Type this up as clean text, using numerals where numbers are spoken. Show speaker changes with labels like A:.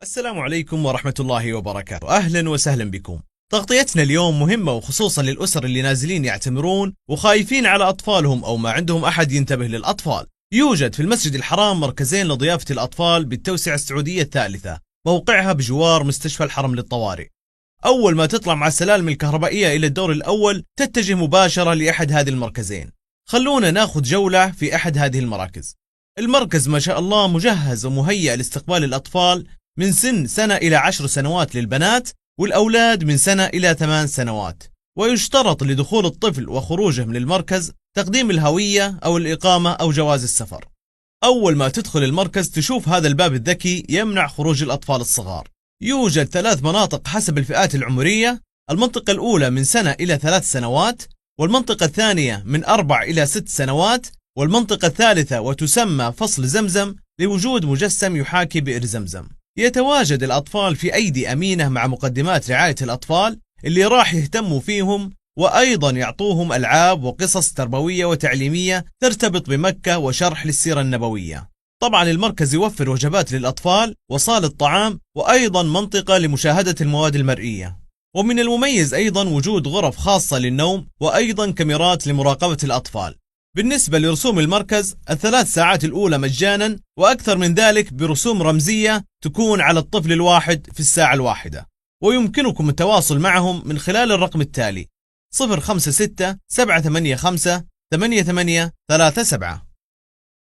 A: السلام عليكم ورحمة الله وبركاته، أهلا وسهلا بكم. تغطيتنا اليوم مهمة، وخصوصا للأسر اللي نازلين يعتمرون وخايفين على أطفالهم أو ما عندهم أحد ينتبه للأطفال. يوجد في المسجد الحرام مركزين لضيافة الأطفال بالتوسعة السعودية الثالثة، موقعها بجوار مستشفى الحرم للطوارئ. أول ما تطلع مع السلالم الكهربائية إلى الدور الأول تتجه مباشرة لأحد هذه المركزين. خلونا ناخذ جولة في أحد هذه المراكز. المركز ما شاء الله مجهز ومهيأ لاستقبال الأطفال من سن سنة إلى 10 سنوات للبنات، والأولاد من سنة إلى 8 سنوات. ويشترط لدخول الطفل وخروجه من المركز تقديم الهوية أو الإقامة أو جواز السفر. أول ما تدخل المركز تشوف هذا الباب الذكي يمنع خروج الأطفال الصغار. يوجد 3 مناطق حسب الفئات العمرية: المنطقة الأولى من سنة إلى 3 سنوات، والمنطقة الثانية من 4 إلى 6 سنوات، والمنطقة الثالثة وتسمى فصل زمزم لوجود مجسم يحاكي بئر زمزم. يتواجد الأطفال في أيدي أمينة مع مقدمات رعاية الأطفال اللي راح يهتموا فيهم، وأيضا يعطوهم ألعاب وقصص تربوية وتعليمية ترتبط بمكة وشرح للسيرة النبوية. طبعا المركز يوفر وجبات للأطفال وصالة طعام، وأيضا منطقة لمشاهدة المواد المرئية. ومن المميز أيضا وجود غرف خاصة للنوم، وأيضا كاميرات لمراقبة الأطفال. بالنسبة لرسوم المركز، ال3 ساعات الأولى مجانا، وأكثر من ذلك برسوم رمزية تكون على الطفل الواحد في الساعة الواحدة. ويمكنكم التواصل معهم من خلال الرقم التالي: 056 785 8837.